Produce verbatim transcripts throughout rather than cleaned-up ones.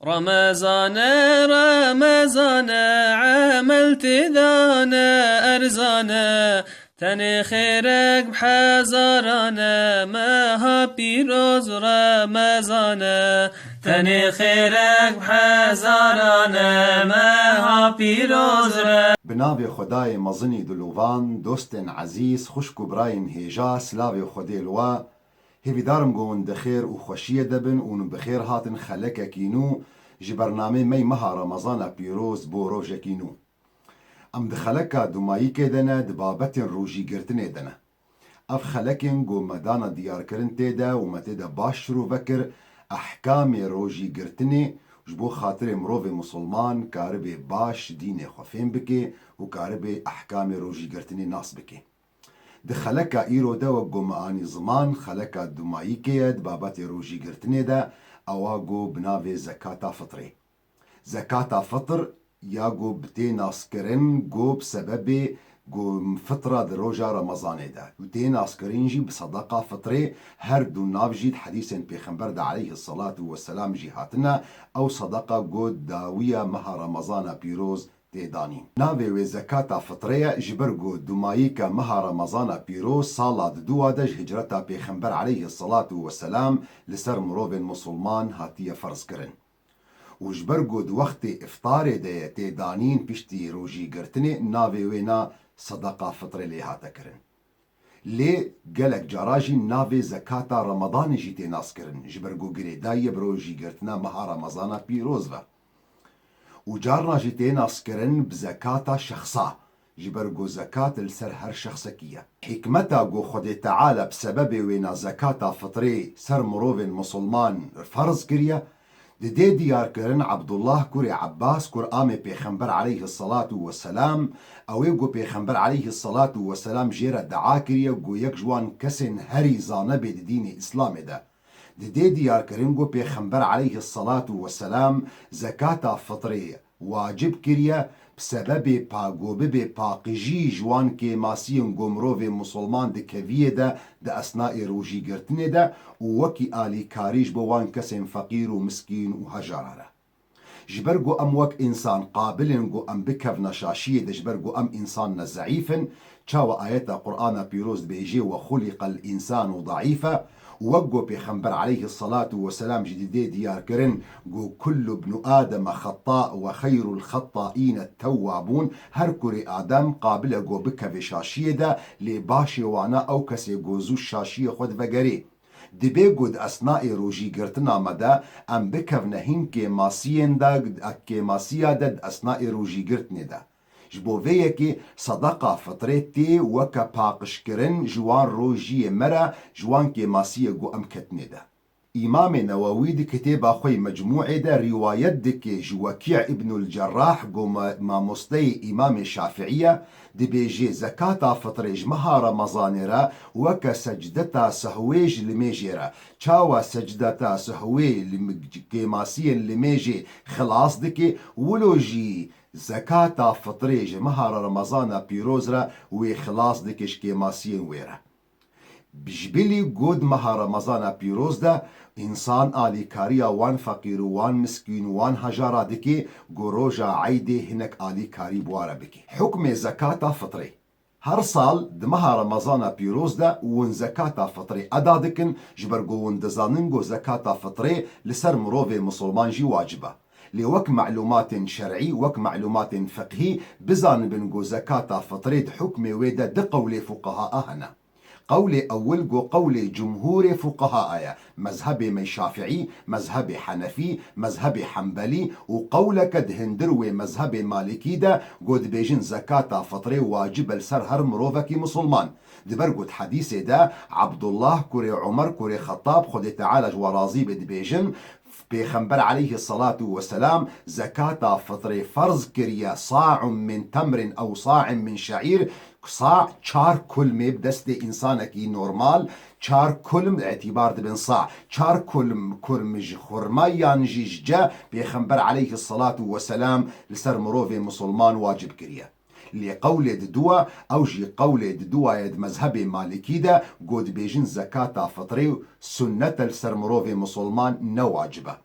Remezane, Remezane, emel têdane erzane, tenê xêrek bi hezarane, meha pîroz Remezane, tenê xêrek bi hezarane, meha pîroz Re- Bi navê Xwedayê mezinî dilovan, dostên ezîz, xwişk û birayên hêja, silavê Xwedê li we. Hêvîdar im ku hûn di xêr û xweşiyê de bin û hûn bi xêr hatin xelekekî nû ji bernameyê me yê meha Remezana pîroz bo rojekî nû. Em di xeleka dumayîkê de ne, di babetên rojîgirtinê de ne. Ev xelekên ku me dana diyarkirin tê de û me tê de baş şirove kir, ehkamê rojîgirtinê ji bo xatirê mirovê misilman karibê baş dînê xwe fêm bike û karibê ehkamê rojîgirtinê nas bike. Di xeleka îro de wek ku me anî ziman, xeleka dumayîkê ye di babetê rojîgirtinê de, ewa ku bi navê zekata fitrê. Zekata fitr ya ku bi tê naskirin ku bi sebebê ku fitra di roja Remezanê de û tê naskirin jî bi sedeqa fitrê, her du nav jî di hedîsên Pêxember de aleyhisselatu vesselam jî hatine, ew sedeqa ku dawiya meha Remezana pîroz tê danîn. Navê wê zekata fitrê ye, ji ber ku dumayîka meha Remezana pîroz sala diduwa de ji hicreta Pêxember aleyhisselatu vesselam li ser mirovên misilman hatiye ferz kirin. Û ji ber ku di wextê iftarê de ye tê danîn piştî rojîgirtinê, navê wê na sedeqa fitrê lê hate kirin. Lê gelek cara jî navê zekata Remadanê jî tê naskirin, ji ber ku girêdayî ye bi rojîgirtina meha Remezana pîroz ve. Û carna jî tê naskirin bi zekata şexsa, ji ber ku zekat li ser her şexsekî ye. Hikmeta ku Xwedê Teala bi sebebê wêna zekata fitrê ser mirovên misilman ferz kiriye, didê diyarkirin Ebdullah kurê Ebbas, kur amê Pêxember aleyhisselatu vesselam, ew ê ku Pêxember aleyhisselatu vesselam jê re dua kiriye ku yek ji wan kesên herî zane bê di dînê Îslamê de. Didê diyarkirin ku Pêxember aleyhisselatu vesselam zekata fitrê wacib kiriye, bi sebebê pa ku bibe paqijî ji wan kêmasiyên ku mirovê misilman dikeviyê de di esnayê rojîgirtinê de û wekî alîkarî ji bo wan kesên feqîr û miskîn û hejara re. Ji ber ku em wek însan qabil in ku em bikevne şaşiyê de, ji ber ku em însan ne zeîf in, çawa ayeta Qur'ana pîroz dibêje, "Ve xuliqel însanu daîfe", û wek ku Pêxember aleyhisselatu vesselam jî didê diyar kirin ku "Kullu bnu Ademe xetta ve xeyrul xettaîne tewwabûn", her kurê Adem qabil e ku bikeve şaşiyê de, lê başê wana ew kesê ku zû şaşiyê xwe divegerê. Dibê ku di esnayê rojîgirtina me de em bikevne hin kêmasiyên de, kêmasiya de di esnayê rojîgirtinê de. Ji bo vê yekê sedeqa fitrê tê weke paqijkirin ji wan rojiyê me re, ji wan kêmasiyê ku em ketinê de. Îmamê Newewî di kitêba xwe yê Mecmûê de rîwayet dike ji Wekî îbnul Cerrah ku ma-, mamosteyê Îmamê Şafîî ye, dibêje, zekata fitrê ji meha Remezanê re weke secdeta sehwê ji limêjê re. Çawa secdeta sehwê li mi-, kêmasiyên limêjê xilas dike, wilo jî zekata fitrê ji meha Remezana pîroz re wê xilas dike ji kêmasiyên wê re. Ji bilî ku di meha Remezana pîroz de însan alîkariya wan feqîr û wan miskîn û wan hejara dike, ku roja eydê hinek alîkarî bi wa re bike. Hukmê zekata fitrê. Her sal di meha Remezana pîroz de hûn zekata fitrê eda dikin, ji ber ku hûn dizanin ku zekata fitrê li ser mirovê misilman jî wacib e. Lê wek melûmatên şer'î, wek melûmatên fiqhî bizanibin ku zekata fitrê di hukmê wê de du qewlê fuqehaa hene. Qewlê ewil ku qewlê cumhûrê fuqehaa ye, mezhebê me Şafîî, mezhebê Henefî, mezhebê Henbelî û qewleke di hindir wê mezhebê Malikî de ku dibêjin zekata fitrê wacib e li ser her mirovekî misilman. Di ber ku di hedîsê de Ebdullah kurê Umer kurê Xettab, Xwedê Teala ji we razî be, dibêjin, Pêxember aleyhisselatu vesselam zekata fitrê ferz kiriye, "Sa'un min temrin ew sa'in min şe'îr", sa çar kulmê bi destê însanekî normal, çar kulm îtîbar dibin sa, çar kulm, kulm ji xurma yan jî ji ce Pêxember aleyhisselatu vesselam li ser mirovê misilman wacib kiriye. Lê qewlê diduwa, ew jî qewlê diduwa ye di mezhebê Malikî de, ku dibêjin zekata fitrê sunnet e li ser mirovê misilman, ne wacib e.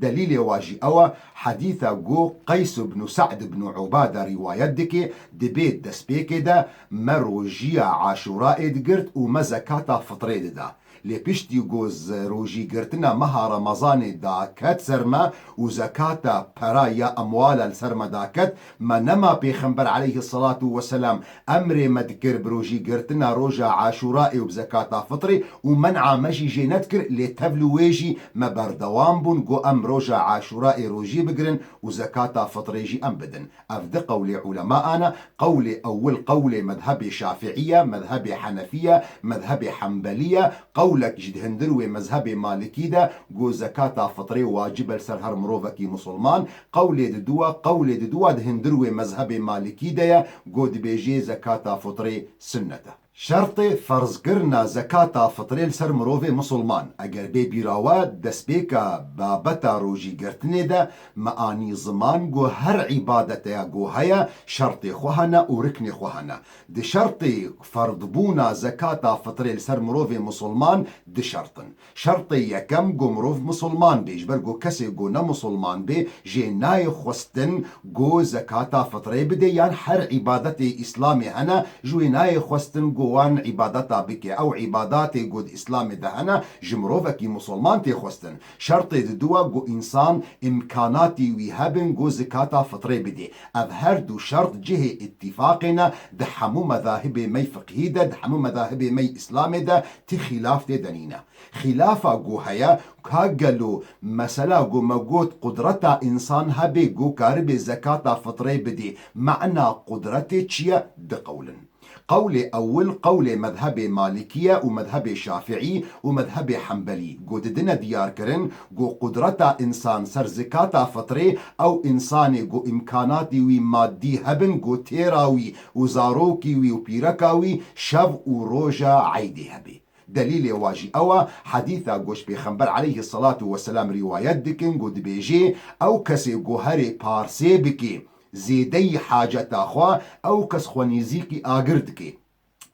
Delîlê wa jî ew e, hedîsa ku Qeys ibn Sa'd ibn Ubade rîwayet dike, dibê destpêkê de me rojiya Aşûrayê digirt û me zekata fitrê dida. Lê piştî ku z-, rojîgirtina meha Remezanê daket ser me û zekata pera ya emwala li ser me daket, me nema Pêxember aleyhisselatu vesselam emrê me dikir bi rojîgirtina roja Aşûrayê û bi zekata fitrê û men'a me jî jê nedikir, lê tevlî wê jî me berdewam bûn ku em roja Aşûrayê rojî bigirin û zekata fitrê jî em bidin. Ev di qewlê ulemaan e, qewlê ewil qewlê mezhebê Şafiî ye, mezhebê Henefî ye, mezhebê Henbelî ye, qewlek jî di hindir wê mezhebê Malikî de ku zekata fitrê wacib e li ser her mirovekî misilman, qewlê diduwa, qewlê diduwa di hindir wê mezhebê Malikî de ye ku dibêjê zekata fitrê sunnet e. Şertê ferzkirina zekata fitrê li ser mirovê misilman, eger bê bîra we, destpêka babeta rojîgirtinê de me anî ziman ku her îbadeteya ku heye, şertê xwe hene û riknê xwe hene. Di şertê ferdbûna zekata fitrê li ser mirovê misilman du şert in. Şertê yekem ku mirov misilman bê, ji ber ku kesê ku ne misilman bê, jê nayê xwestin ku zekata fitrê bide, yan her îbadetê Îslamê hene, ji wê nayê xwestin ku wan îbadeta bike. Ew îbadatê ku di Îslamê de hene, ji mirovekî misilman tê xwestin. Şertê diduwa ku însan îmkanatî wî hebin ku zekata fitrê bidê. Ev her du şert cihê îtîfaqê ne di hemû mezahibê me yê fiqhî de, di hemû mezahibê me yê Îslamê de ti xîlaf tê de nîne. Xîlafa ku heye, ka gelo mesela ku me got qudreta însan hebê ku karibê zekata fitrê bidê, mana qudretê çi ye? Du qewl in. Qewlê ewil qewlê mezhebê Malikî ye û mezhebê Şafiî û mezhebê Henbelî ku didine diyarkirin ku qudreta însan ser zekata fitrê ew însanê ku îmkanatî wî madî hebin ku têra wî û zarokî wî û pîreka wî şev û roja eydê hebê. Delîlê wa jî ew e, hedîsa ku ji Pêxember aleyhisselatu vesselam rîwayet dikin ku dibêjê, ew kesê ku herê parsê bike zêdeyî haceta xwe, ew kes xwe nêzîkî agir dike.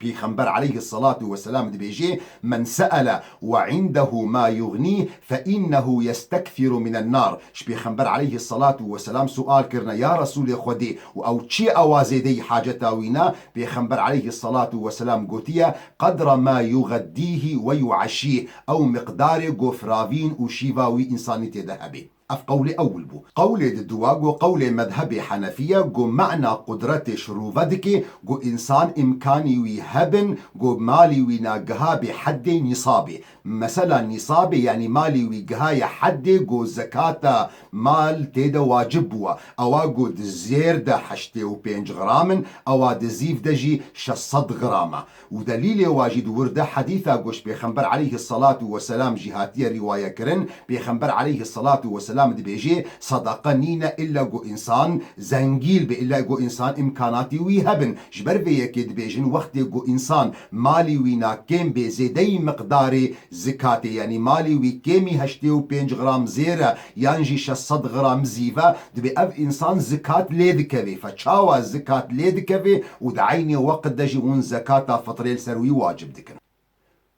Pêxember aleyhisselatu vesselam dibêjê, "Men se'ele ve indehu ma yugnîh fe innehu yestekfiru minen nar." Ji Pêxember aleyhisselatu vesselam sual kirine, "Ya Resûlê Xwedê, û ew çi ewa zêdeyî haceta wî ne?" Pêxember aleyhisselatu vesselam gotiye, "Qedra ma yugeddîhî ve yueşîh." Ew miqdarê ku firavîn û şîva wî însanî tê de hebê. Ev qewlê ewil bû. Qewlê diduwa ku qewlê mezhebê Henefî ye ku mana qudretê şirove dike ku însan îmkanî wî hebin ku malî wî na giha bê heddê nîsabê. Mesela nîsabê, yanî malî wî gihaye heddê ku zekata mal tê de wacib bûwa. Ewa ku di zêr de heştê û pênc gram in, ewa di zîv de jî şeş sed gram e. Û delîlê wa jî di wir de hedîsa ku ji Pêxember aleyhisselatu vesselam jî hatiye rîwaye kirin, Pêxember aleyhisselatu vesselam dibêjê, sedeqe nîne illa ku însan zengîl be, illa ku însan îmkanatî wî hebin. Ji ber vê yekê dibêjin, wextê ku însan malî wî na kêm bê zêdeyî miqdarê zikatê, yanî malî wî kêmî heştê û pênc gram zêr e, yan jî şeş sed gram zîv e, dibê ev însan zikat lê dikevê. Fe çawa zikat lê dikevê û di eynê weqt de jî hûn zekata fitrê li ser wî wacib dikin?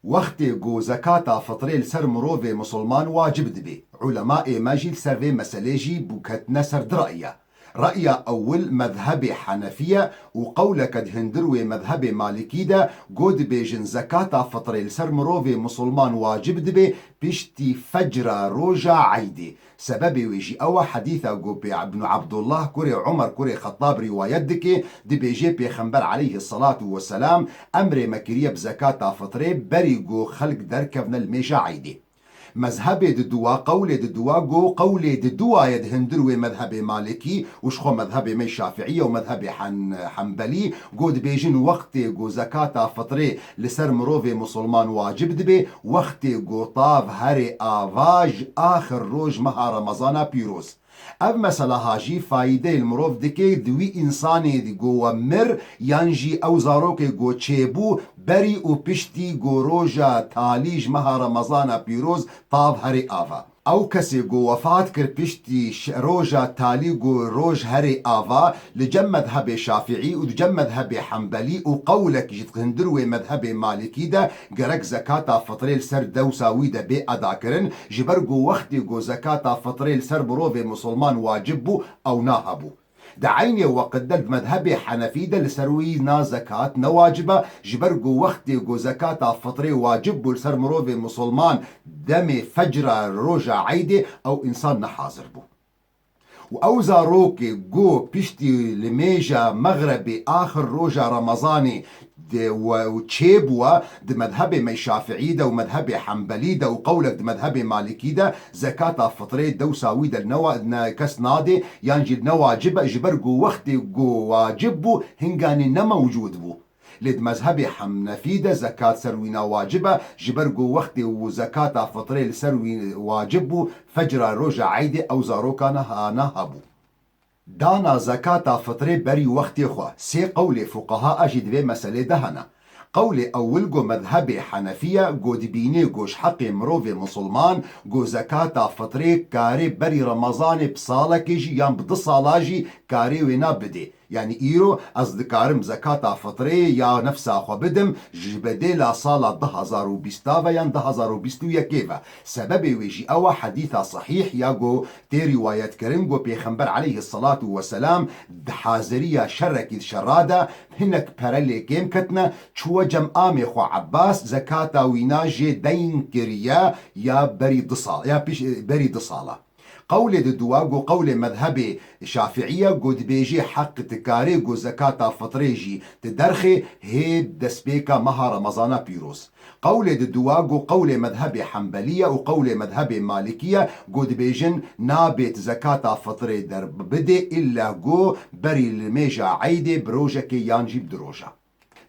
Wextê ku zekata fitrê li ser mirovê misilman wacib dibê, ulemaê me jî li ser vê meselê jî bû ketine ser du re'ye. Re'ya ewil mezhebê Henefî ye û qewleke di hindir wê mezhebê Malikî de ku dibêjin zekata fitrê li ser mirovê misilman wacib dibê piştî fecra roja eydê. Sebebê wê jî ew e, hedîsa ku pê Ibn Abdullah kurê Umer kurê Xettab rîwayet dike, dibêjê Pêxember aleyhisselatu vesselam emrê me kiriye bi zekata fitrê berî ku xelk derkevne li mêja eydê. Mezhebê diduwa, qewlê diduwa, ku qewlê diduwa ye di hindir wê mezhebê Malikî û ji xwe mezhebê me Şafiî ye û mezhebê Hen-, Henbelî, ku dibêjin wextê ku zekata fitrê li ser mirovê misilman wacib dibe, wextê ku tav herê ava ji axir roj meha Remezana pîroz. Ev mesela ha jî fayîdeyê li mirov dike di wî însanê di ku we mir yan jî ew zarokê ku çêbû berî û piştî ku roja talî ji meha Remezana pîroz tav herê ava. Ew kesê ku wefat kir piştî ş-, roja talî ku roj herê ava, li cem mezhebê Şafîî û di cem mezhebê Hembelî û qewlek ji hundir wê mezhebê Malikî de gerek zekata fitrê li ser dewsa wî de bê edakirin, ji ber ku wextê ku zekata fitrê li ser mirovê misilman wacib bû, ew nahebû. Di eynê weqt de di mezhebê Henefî de li ser wî na zekat ne wacib e, ji ber ku wextê ku zekata fitrê wacib bû li ser mirovê misilman demê fecra roja eydê ew însan ne hazir bû. Û ew zarokê ku piştî limêja mexrebê axir roja Remezanê de we çêbûwa di mezhebê me Şafîî de û mezhebê Hembelî de û qewlek di mezhebê Malikî de zekata fitrê dewsa wî de newa-, ne, kes nadê yan jî ne wacib e, ji ber ku wextê ku wacib bû hinganê ne mewcûd bû. Lê di mezhebê Hemnefî de zekat ser wîna wacib e, ji ber ku wextê û zekata fitrê li ser wî wacib bû, fecra roja eydê ew zarokana hana hebû. Dana zekata fitrê berî wextê xwe, sê qewlê fuqeha a jî di vê meselê de hene. Qewlê ewil ku mezhebê Henefî ye, ku dibînê ku ji heqê mirovê misilman ku zekata fitrê karê berî Remezanê bi salekê jî yan bi du sala jî karê wêna bidê. Yanî îro ez dikarim zekata fitrê ya nefsa xwe bidim, ji bedêla sala du hazar û bîst ve yan du hazar û bîst û yekê ve. Sebebê wê jî ew e, hedîsa sehîh ya ku tê rîwayetkirin ku Pêxember aleyhisselatu vesselam di haziriya şerekî di şera de hinek pere lê kêm ketine, çûwe cem amê xwe Ebbas, zekata wîna jê deyn kiriye ya berî du sal, ya pîş, berî du sala. Qewlê di dua ku qewlê mezhebê Şafîî ye ku dibêjê heq dikarê ku zekata fitrê jî ti derxê hê destpêka meha Remezana pîroz. Qewlê di dua ku qewlê mezhebê Hembelî ye û qewlê mezhebê Malikî ye ku dibêjin nabêt zekata fitrê derbidê îlla ku berî limêja eydê bi rojekê yan jî bi du roja.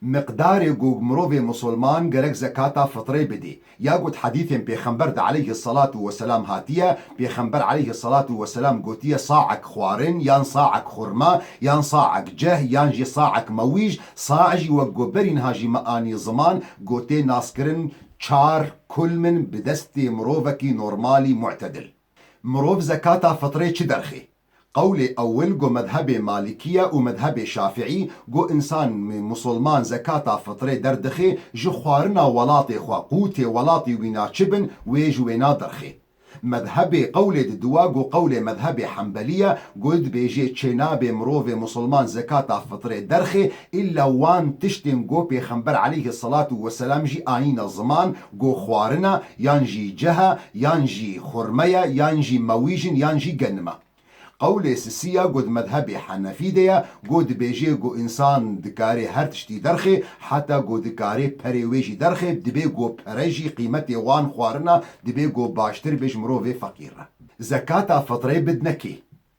Miqdarê ku mirovê misilman gerek zekata fitrê bidê. Ya ku di hedîsên Pêxember de aleyhisselatu vesselam hatiye, Pêxember aleyhisselatu vesselam gotiye, saek xwarin, yan saek xurma, yan saek ceh, yan jî saek mewîj, sa jî wek ku berî niha jî me anî ziman, ku tê naskirin çar kulm in bi destê mirovekî normalî mu'tedil. Mirov zekata fitrê çi derxê? Qewlê ewil ku mezhebê Malikî ye û mezhebê Şafîî ku însan mi-, misilman zekata fitrê derdixe, ji xwarina welatê xwe, qûtê welatê wîna çi bin, wê ji wêna derxê. Mezhebê qewlê di dua ku qewlê mezhebê Hembelî ye ku dibêjê çênabê mirovê misilman zekata fitrê derxê, îlla wan tiştên ku Pêxember aleyhisselatu vesselam jî anîne ziman ku xwarina, yan jî ceha, yan jî xurme ye, yan jî mewîj in, yan jî genim e. Qewlê sisî ya ku di mezhebê Henefî de ye, ku dibêjê ku însan dikarê her tiştî derxê, heta ku dikarê perê wê jî derxê, dibê ku pere jî qîmetê wan xwarina dibê ku baştir bê ji mirovê feqîr re. Zekata fitrê bidne kê?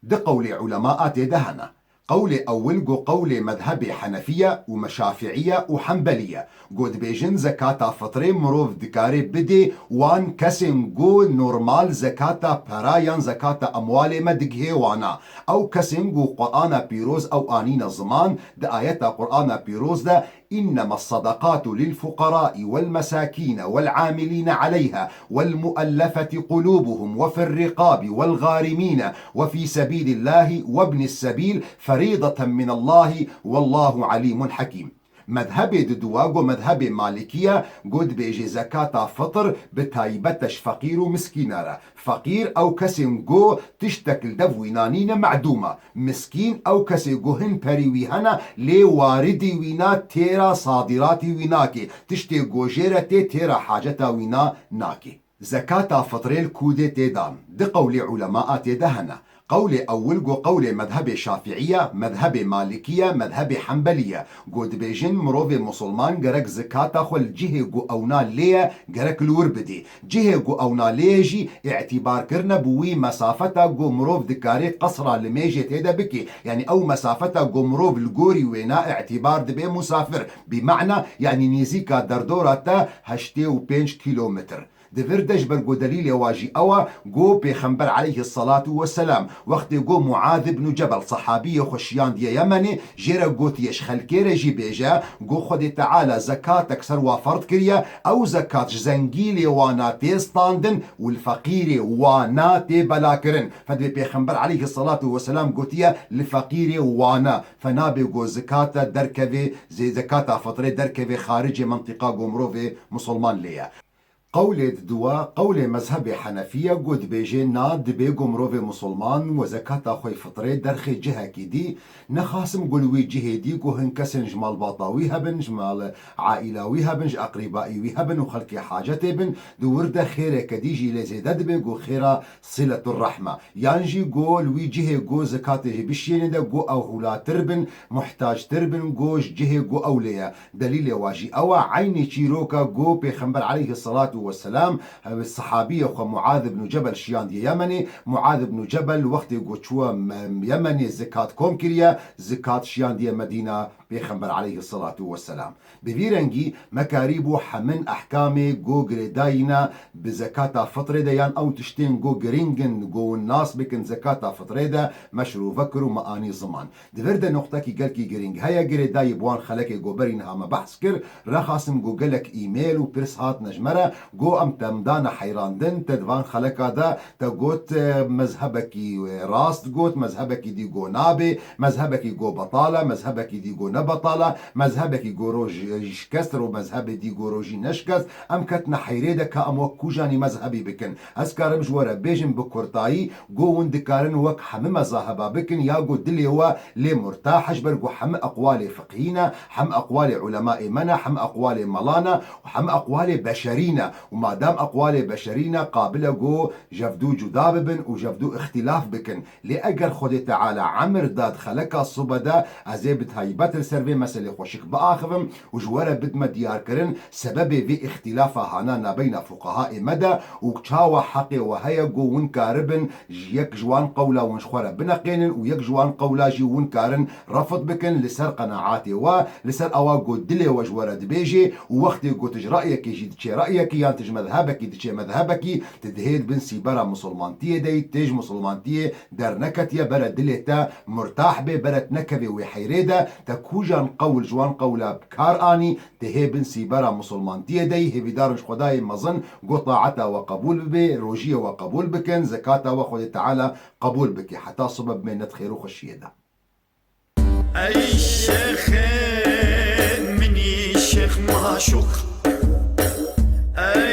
Di qewlê ulema a tê de hene. Qewlê ewil ku qewlê mezhebê Henefî ye û me Şafîî ye û Hembelî ye. Ku dibêjin zekata fitrê mirov dikarê bidê wan kesên ku normal zekata pera yan zekata emwalê me digihê wana. Ew kesên ku Qur'ana pîroz ew anîne ziman, di ayeta Qur'ana pîroz de, إنما الصدقات للفقراء والمساكين والعاملين عليها والمؤلفة قلوبهم وفي الرقاب والغارمين وفي سبيل الله وابن السبيل فريضة من الله والله عليم حكيم. Mezhebê di dua ku mezhebê Malikî ye, ku dibêjê zekata fitr bi taybet e ji feqîr û miskîna re. Feqîr ew kesên ku tiştek li dev wîna nîne, me'dûm e. Miskîn ew kesê ku hin perî wî hene, lê waridî wîna têra sadîratî wî nake. Tiştê ku jê re tê têra haceta wîna nake. Zekata fitrê li kûdê tê dan? Di qewlê ulema a tê de hene. Qewlê ewil ku qewlê mezhebê Şafîî ye, mezhebê Malikî ye, mezhebê Hembelî ye. Ku dibêjin mirovê misilman gerek zekata xwe li cihê ku ewna lê ye, gerek li wir bidê. Cihê ku ewna lê ye jî îtîbar kirine bi wî mesafeta ku mirov dikarê qesra limêjê tê de bike. Yanî ew mesafeta ku mirov li gorî wêna îtîbar dibe musafir. Bi mena, yanî nêzîka derdora te heştê û pênc kîlometr. Di vir de ji ber ku delîlê wa jî ew e, ku Pêxember aleyhisselatu vesselam wextê ku Muaz ibn Cebel, sehabiyê xwe şiyandiye Yemenê, jê re gotiye, ji xelkê re jî bêje, ku Xwedê Teala zekatek ser wa ferz kiriye, ew zekat ji zengîlê wana tê standin û li feqîrê wana tê belakirin. Fedbê Pêxember aleyhisselatu vesselam gotiye, li feqîrê wana, fe nabê ku zekata derkevê, zê-, zekata fitrê derkevê xaricê mentiqa ku mirovê musulman lê ye. Qewlê diduwa, qewlê mezhebê Henefî ye, ku dibêje na, dibê ku mirovê musulman we zekata xwe yê fitrê derxê cihekî dî, nexasim ku li wî cihê dî ku hin kesên ji malbata wî hebin, ji mal aîla wî hebin, ji eqrîbaî wî hebin û xelkê hacetê bin, di wir de xêreke dî jî lê zêde dibe ku xêra siletur rehme. Yan jî ku li wî cihê ku zekatê jî bişiyêne de ku ew hûlatir bin, muhtactir bin, ku ji cihê ku ew lê ye. Delîlê wa jî ew e, eynî çîroka ku Pêxember aleyhisselatu vesselam, e, sehabiyê xwe Muaz ibn Cebel şiyandiye Yemenê. Muaz ibn Cebel wextê ku çûye Me-, Yemenê zekat kom kiriye, zekat şiyandiye Medîna Pêxember aleyhisselatu vesselam. Bi vî rengî me karîbû hemin ehkamê ku girêdayî ne bi zekata fitrê de yan ew tiştên ku giring in ku nas bikin zekata fitrê de me şirove kir û me anî ziman. Di vir de noqtekî gelkî girîng heye, girêdayî bi wan xelekê ku berî niha me behs kir, nexasim ku gelek îmêl û pirs hatine ji me re, ku em te em dane heyrandin, te di van xeleka de te got, e, mezhebekî, e, rast got, mezhebekî dî ku nabê, mezhebekî ku betal e, mezhebekî dî ku ne betal e, mezhebekî ku roj, e, şikest ro, mezhebê dî ku rojî neşikest, em ketine heyrê de ka em wek kûjanî mezhebî bikin. Ez karim ji we re bêjim bi kurtayî, Go hûn dikarin wek hemî mezaheba bikin ya go dilê we lê murtah e, ji ber ku hemî eqwalê fiqhî ne, hemî eqwalê ulemayê me ne, hemî eqwalê mela ne û hemî eqwalê beşerî ne. Û madam eqwalê beşerî ne, qabil e go jevdû cuda bibin û jevdû îxtîlaf bikin. Lê eger Xwedê Teala emir da di xeleka sibe de, ez ê bi taybet li ser vê meselê xweşik biaxivim û ji we re bidime diyarkirin, sebebê vê îxtîlafa hana nabeyna fuqehaê me de û çawa heqê we heye ku hûn karibin ji yek ji wan qewla hûn ji xwe re bineqênin û yek ji wan qewla jî hûn karin refd bikin li ser qenaatê we, li ser ewa ku dilê we ji we re dibêjê û wextê ku tu ji reyekê jî diçê reyekî yan tu ji mezhebekî diçê mezhebekî, tu dihê di bin sîbera misilmantiyê de yî, tu ji misilmantiyê derneketiye, bere dilê te murtah bê, bere tu nekevê wê heyrê de, te kûjan qewl ji wan qewla bi kar anî, Dihê bin sîbera misilmantiyê de yî, hêvîdarin ji Xwedayê mezin ku taeta we qebûl bibe, rojiyê we qebûl bikin, zekata we Xwedê Teala qebûl bike. Heta sibe bimêne di xêr û xweşiyê de. Ey şêxê minî şêx maşûq. Ey